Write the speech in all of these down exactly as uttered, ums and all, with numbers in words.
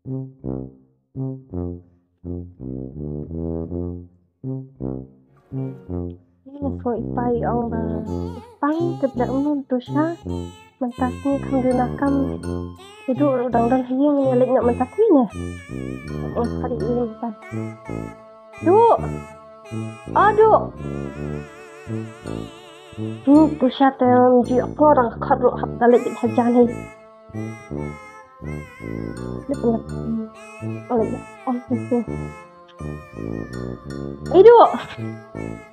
Ïa, sngewbha ïa ong ba pang tip da um tu sha. Mynta sngi kham duna kam. Iduh ruh dang don ha ïing, ïa leit noh mynta sngi ne. Ong pari ïa mynta. Duh. Aduh. Hmm, tu sha te, um, ji ko dang khot ruh hap da leit ha jan hi. Lep, lep. Oh, lep, lep. Oh, lep, lep. Iduh.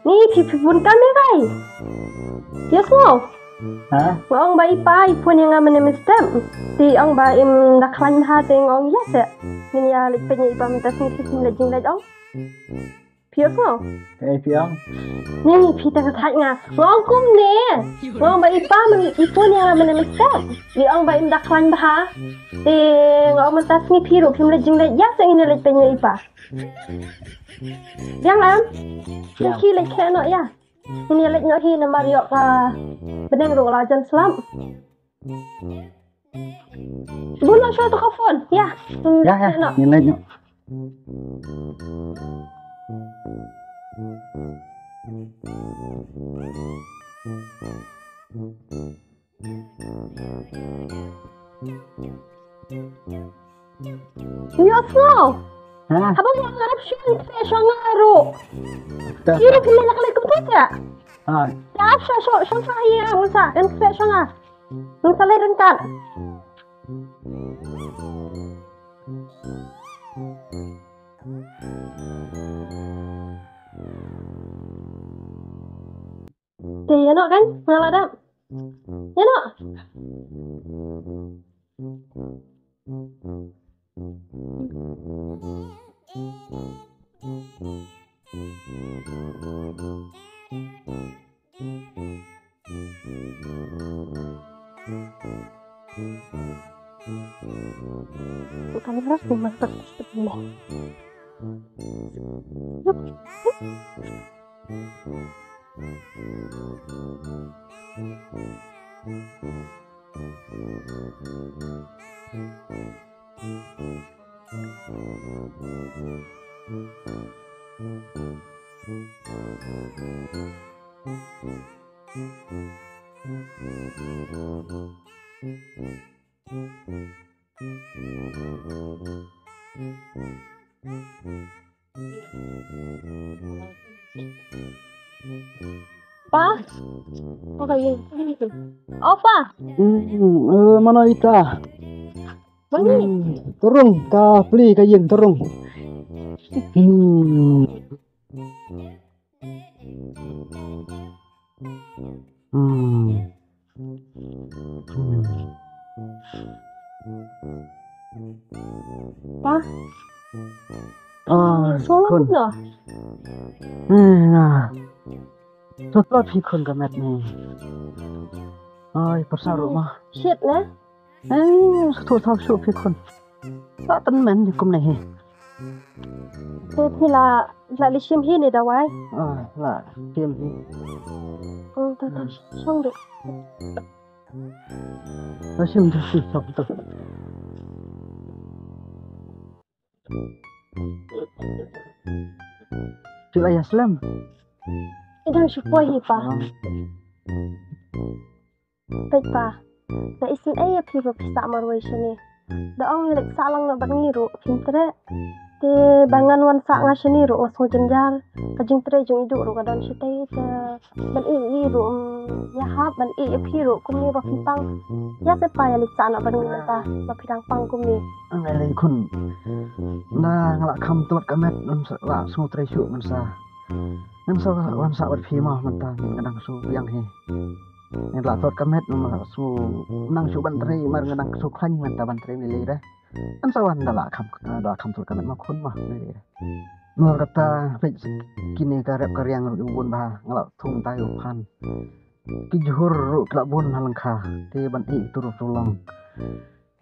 Ni phi, phi bun kam ïa kai. Yes mo. Ha? Nga ong ba i pa i phone ïa nga mynne mynstep. Te ong ba im da khlaiñ bha te nga ong ïa se. Ngin ïa leit peit ïa i pa mynta sngi, phi sim leit jingleit ong. Phi ïohsngew? Ei, phi ong. Ni, phi tang thait nga. Nga ong kumne. Nga ong ba i pa man, i phone ïa nga mynne mynstep. I ong ba im da khlaiñ bha. Te nga ong mynta sngi phi ruh phim leit jingleit ïa se, ngin ïa leit peit ïa i pa. Biang em? Biang. Ki leit khleh noh ïa. Ngin ïa leit noh hi namar ïoh ka bneng ruh la jan slap. Bun noh shuwa tu ka phone. Ïa. Ïa, ïa. Ngin leit noh. Ïohsngew. Ha? Haba nga ngarap shuwa, kynthei shuwa nga ruh. Ïa ruh phi meh la ka leit kumta ïa. Ha. Ïa shuwa shuwa shuwa shuwa ïa ruh sa, kynthei shuwa nga. Nang sa leit ryngkat. Te ïa noh kan, nga la dap. Ïa noh. Bukan beras, bukan beras. Pa? Okay. Oh, Pa. Hmm, eh, mano ita? Mano? Hmm, turun ka pli ka ïing, turun. Hmm. Hmm. Pa? Ah, solat khun. Eh, na. Solat phi khun ka met ni. Ai, pasal rumah. Shit, ne? Eh, sngewthuh shuh phi khun. Sa tymmen kumne hi. Te phi la, la leit shim hi ne dawai? Ah, la shim hi. Oh, to, to, shong de. La shim de, shim, shong de. Phi la ïa slem? I dang shu poi hi, Pa. Ah. Peit, Pa, nga isynei ïa phi ba phi sah marwei shane. Da ong ïa leit sah lang noh bad ngi ruh phim treh. Te ba ngan wan sah nga shane ruh nga sngew jynjar. Ka jingtrei jong i Duh ruh ka don shatei, te ban ïeit ïa i ruh, mm, ïahap ban ïeit ïa phi ruh kumne ba phi pang. Ïa se, Pa, ïa leit sah noh bad ngi mynta ba phi dang pang kumne. Ngan leit khun. Na nga la kham tlot ka met, ngan sa la sngewtrei shuh ngan sa. Ngan sa wan sah bad phi mo mynta, nga dang shu biang hi. Nga la tlot ka met, nga la shu nang shu ban trei, mar nga dang shu khlaiñ mynta ban trei ne lei re. Ngan sa wan, da la kham, da la kham tlot ka met ma khun ma ne lei re. Namar kata peit kine ka rep ka riang ruh bun bha, nga la thung tai u phan. Ki jhur ruh ki la bun ha lyngkha, te ban ïeh tur tu long.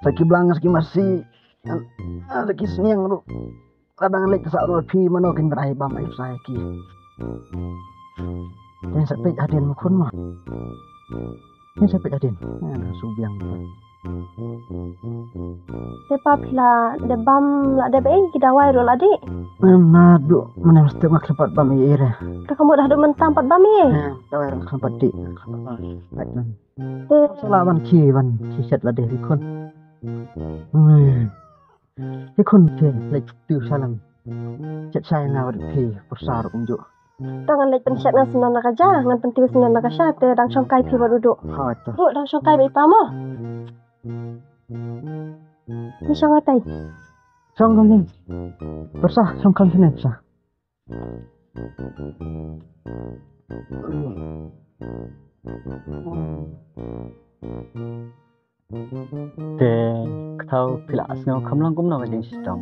Sa ki blang, sa ki masi, ah, sa ki sniang ruh. Ka dang leit ka sah rol phi, mano kin brai bam ai sa ki. Kin sa peit hadien ma khun ma. Kin sa peit hadien. Nga su biang. Te pa phi la dep bam la dep ei ki dawai ruh la dih. Em, naduh mynne mynstep nga khlem pat bam ei ei re. Te ka mut haduh mynta ym pat bam ei ei. Em, dawai ruh khlem pat dih. Khlem pat bam. Te sa lah ban khie, ban khie shet la dih phi khun. Hmm. Phi khun te leit tiew sha lang. Shet sha ïa nga bad phi pyrsa ruh kumjuh. Te ngan leit pynshet nga sngewbha na ka ja, ngan pyntiew sngewbha na ka sha, te dang shongkai phi bad u Duh. Hooid to. Duh, dang shongkai bad i pa mo. Ni shong atai. Shong kan ni. Pyrsa, shong kan sini pyrsa. Te, ka thaw phi la sngew kham long kumno ka jingshitom?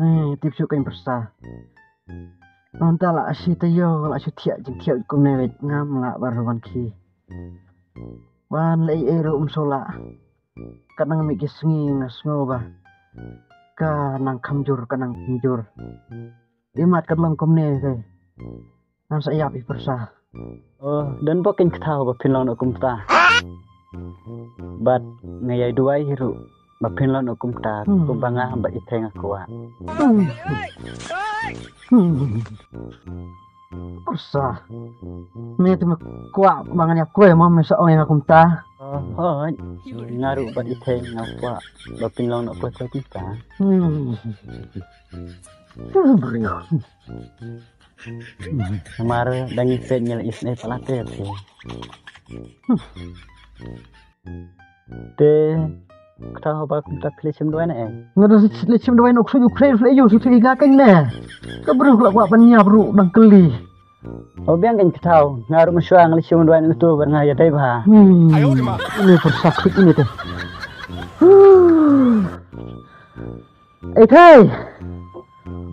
Ai, tip shuh kein pyrsa. Nangta la shi taïew, la shu thiah jingthiah kumne wei ngam lah ban ruh ban khie. Wan leh ei ei ruh ym shu lah. Ka nang mih ki sngi nga sngew ba ka nang kham jur, ka nang kham jur. Imat ka long kumne te ngan sa ïap ïa pyrsa. Oh, don bok kein ka thaw ba phin long noh kumta. Bad nga ïai duwai hi ruh ba phin long noh kumta, hmm, kumba nga bad i Thei nga kwah. Hmm. Hmm. Pyrsa. Me te me kwah ba ngan ïa kwah, ma me sa ong ïa nga kumta. Oh, hooid. Nga ruh bad i Thei nga kwah ba phin long noh kumta. Hmm. Namar dang ïeit ngi la isynei palat te. Te kata haba kumta phi leit shim dawai na ei? Nga da leit shim dawai na u ksuid u khrei, phi leit ïoh shuh shuh ïa nga kein ne. Ka briew ka la kwah ban ïap ruh dang kylli. O biang kein kata, nga ruh mynshuwa nga leit shim dawai na uto bad nga ïadei bha. Hmm. Une pyrsa ksuid une te. Ei Thei.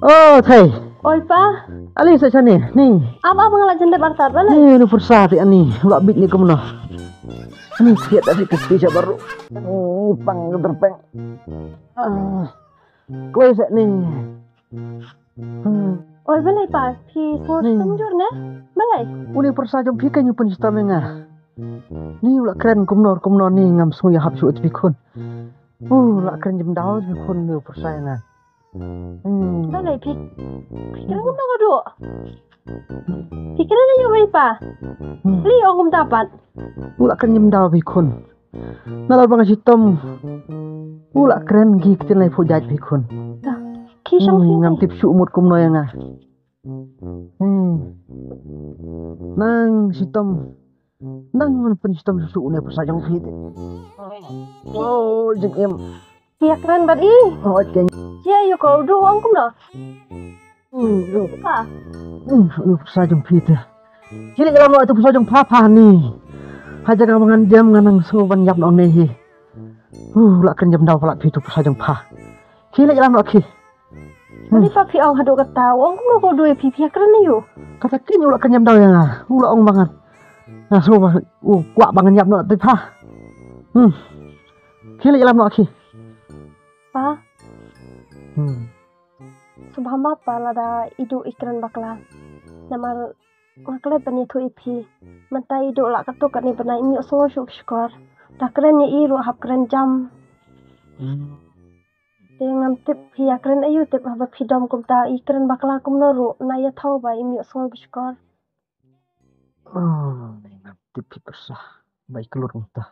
O Thei. Oi pa. Ale sa shane ni. Ap ap nga la jan dep artat ba ni. Ni ni pyrsa te ani. Ba bit ni kumno. Ni siat tadi ke spi sa baru. Oh, pang ke terpeng. Ah. Kue sa ni. Hmm. Oi balei pa, phi sngewshitom jur ne? Balei? Une pyrsa jong phi kein u pynshitom ïa nga. Ni u la kren kumno kumno ni ngam sngew ïahap shuh ïa phi khun. U la kren jemdaw phi khun, u pyrsa ïa nga. Hmm. Balei phi? Phi kren kumno ka Duh? Phi kren ïa u balei pa? Hmm. Balei ong kumta pat? U la kren jemdaw phi khun. Nalor ba nga shitom u la kren ki ktien laiphew jait phi khun. Ki shong phi. Hmm, ngam tip shuh mut kumno ïa nga. Hmm. Nang shitom. Nang ngan pynshitom shuh shuh une pyrsa jong phi te. Oh, jingim. Phi ïa kren bad i. Oh, jing. Ïa ïa ko u Duh ong kumno? Hmm, Duh. Pa. Hmm, une pyrsa jong phi te. Khie leit ïalam noh ïa uto u pyrsa jong pha pha ni. Ha jaka ba ngan jem ngan nang sngew ban ïap noh ne hi. Uh, la kren jemdaw palat phi uto u pyrsa jong pha. Khie leit ïalam noh khie. Balei pa phi ong haduh katta, u ong kumno ko u Duh ïa phi, phi ïa kren ïa u? Kata kein u la kren jemdaw ïa nga. U la ong ba ngan, nga sngew ba u kwah ba ngan ïap noh te pha. Hmm. Khie leit ïalam noh khie. Pa. Hmm. Sngewbha map pa lada i Duh i kren bakla. Namar nga klet ban ïathuh ïa phi. Mynta i Duh la katto katne bnai im ïohsngew shuh ki shkor. Da kren ïa i ruh hap kren jam. Hmm. Te ngam tip phi ïa kren aïu, tip haba phi dom kumta, i kren bakla kumno ruh, na ïa thaw ba im ïohsngew ki shkor. Oh, ngam tip phi pyrsa ba i khlur kumta.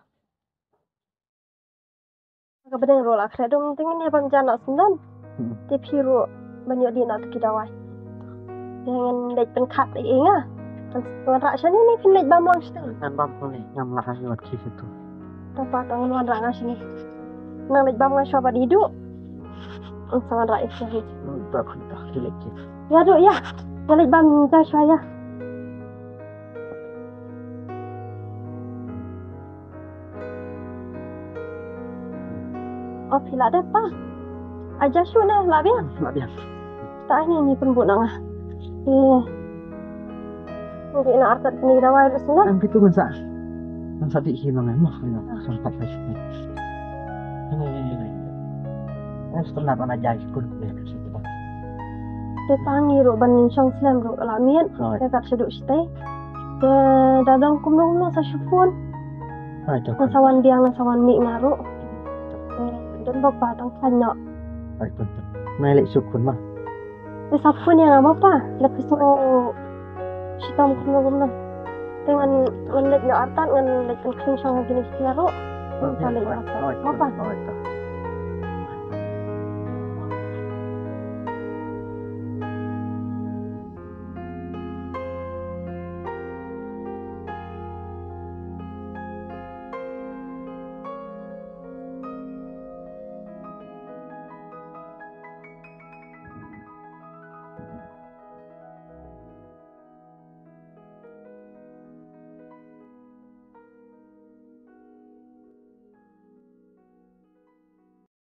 Ka bneng ruh la khreh dum, te ngin ïa bam ja noh sngewdon. Hmm. Te phi ruh ban ïoh dih noh ki dawai. Te ngin leit pynkhat ïa nga. Ngan wanrah shane ne phin leit bam lang shatei? Ngan bam shane, ngam lah ïa wat ki shatei. To pa, to ngin wanrah nga shane. Nang leit bam nga shuwa bad i Duh. Ngan sa wanrah ïa shane. Hmm, to, to, ki leit ki. Ïa Duh ïa. Ngan leit bam ja shuwa ïa. O phi lah dep pa. Ai ja shuh ne, lah biang. Lah biang. Ta ai ni, ni pynbun na nga. Eh. Ngi na artat ni dawai ruh sngewbha. Em, phi tu ngan sa. Ngan sa dih hi ma nga, mo, ngan sa pat pat. Ni, ni, ni, ni. Ngan sa tynat na jai kun. Te pa ngi ruh ban shong slem ruh la miet. Hooid. Te kat shaduh shatei. Te da dang kumno kumno sa shu phone. Ai to. Ngan sa wan biang, ngan sa wan mih nga ruh. Don bok pa tang khan nyok. Ai to. Nai leh suk khun ma. Te sa phone ïa nga ma pa. Leh phi suk shitom khun ma gum na. Te ngan ngan leh nyok artat, ngan leh kan khling shong ha kine ki ruh. Ngan sa leh nyok artat ma pa.